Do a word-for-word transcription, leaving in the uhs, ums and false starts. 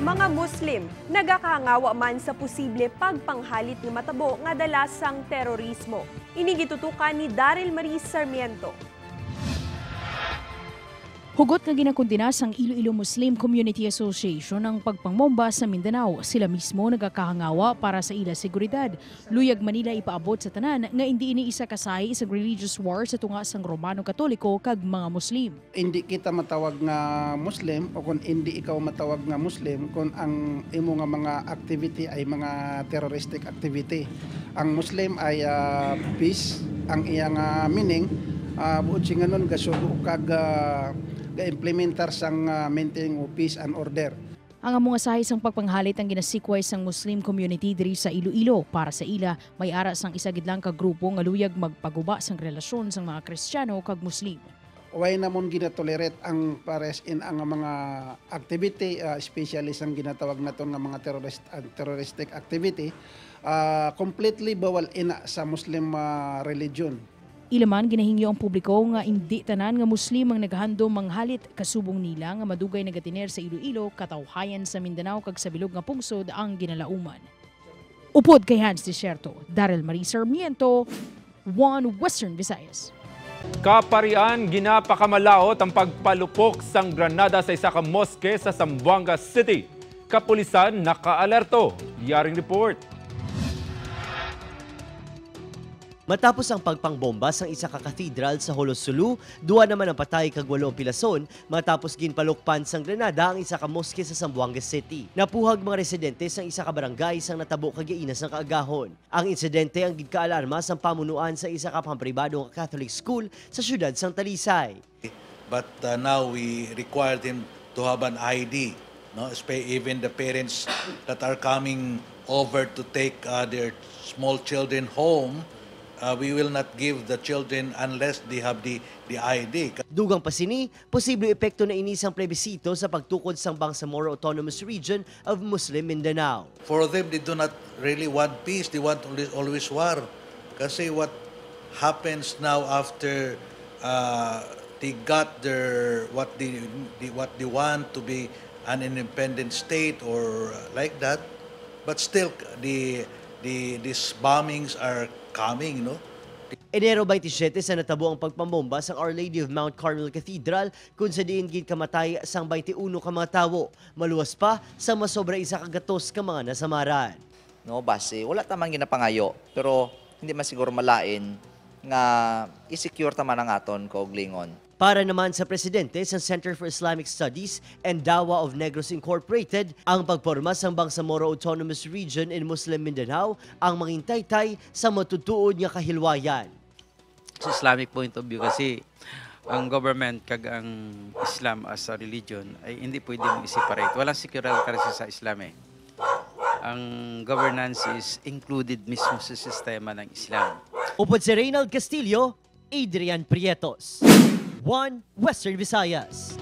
Mga Muslim nagakahangawa man sa posible pagpanghalit nga matabo nga dala sang terorismo. Ini gitutukan ni Daryl Marie Sarmiento. Hugot nga ginakondena sang Iloilo Muslim Community Association ang pagpangbomba sa Mindanao. Sila mismo nagakahangawa para sa ila seguridad. Luyag man nila ipaabot sa tanan nga indi ini isa ka sahi sang religious war sa tunga sang Romano Katoliko kag mga Muslim. Indi kita matawag nga Muslim o kon indi ikaw matawag nga Muslim kon ang imo nga mga activity ay mga terroristic activity. Ang Muslim ay ah, peace ang iya nga meaning, ah, buod singanon gasugo kag ah, ga-implementar sang ah, maintaining of peace and order. Ang amo nga sahi sang pagpanghalit ang ginasikway sang Muslim community diri sa Iloilo. Para sa ila, may ara sang isa gid lang ka grupo nga luyag magpaguba sang relasyon sang mga Kristiyano kag Muslim. Why namon ginatolerate ang pares in ang mga activity, ah, especially sang ginatawag naton nga mga terrorist, ah, terroristic activity? Ah, completely bawal ina sa Muslim ah, religion. Ila man ginahingyo ang publiko nga indi tanan nga Muslim ang nagahandom manghalit, kasubong nila nga madugay nagatiner sa Iloilo, katawhayan sa Mindanao kag sa bilog nga pungsod ang ginalauman. Upod kay Hans Desierto, Daryl Marie Sarmiento, One Western Visayas. Kaparian, ginapakamalaut ang pagpalupok sang granada sa isa ka moske sa Zamboanga City. Kapulisan nakaalerto. Yaring report. Matapos ang pagpangbomba sang isa ka katedral sa Jolo Sulu, duha naman ang patay kag walo ang pilason matapos ginpalukpan sang granada ang isa ka moske sa Zamboanga City. Napuhag mga residente sang isa ka barangay sang natabo kagiainas nga kaagahon. Ang insidente ang ginkaalarma sang pamunuan sa isa ka pampribado nga Catholic school sa siyudad sang Talisay. But uh, now we required him to have an I D, no? Espe- Even the parents that are coming over to take uh, their small children home, uh, we will not give the children unless they have the, the I D. Dugang pa sini, posibleng epekto na ini sang plebisito sa pagtukod sang Bangsamoro Autonomous Region of Muslim Mindanao. For them, they do not really want peace. They want always, always war. Kasi what happens now after uh, they got their what they, they what they want to be an independent state or uh, like that, but still the the these bombings are coming, no? Enero twenty-seven sa natabo ang pagpambomba sang Our Lady of Mount Carmel Cathedral, kung sa diin ginkamatay sang twenty-uno ka mga tawo, maluwas pa sa masobra isa ka gatos ka mga nasamaran. No, basi wala ta man ginapangayo, pero hindi man siguro malain nga i-secure ta man ang aton kaugalingon. Para naman sa presidente sa Center for Islamic Studies and Dawa of Negros Incorporated, ang pagporma sang Bangsamoro Autonomous Region in Muslim Mindanao ang mangintaytay sa matutuod nga kahilwayan. Sa Islamic point of view kasi ang government kag ang Islam as a religion ay hindi pwede mo i-separate. Walang secular currency sa Islam eh. Ang governance is included mismo sa sistema ng Islam. Upod si Reynald Castillo, Adrian Prietos, One Western Visayas.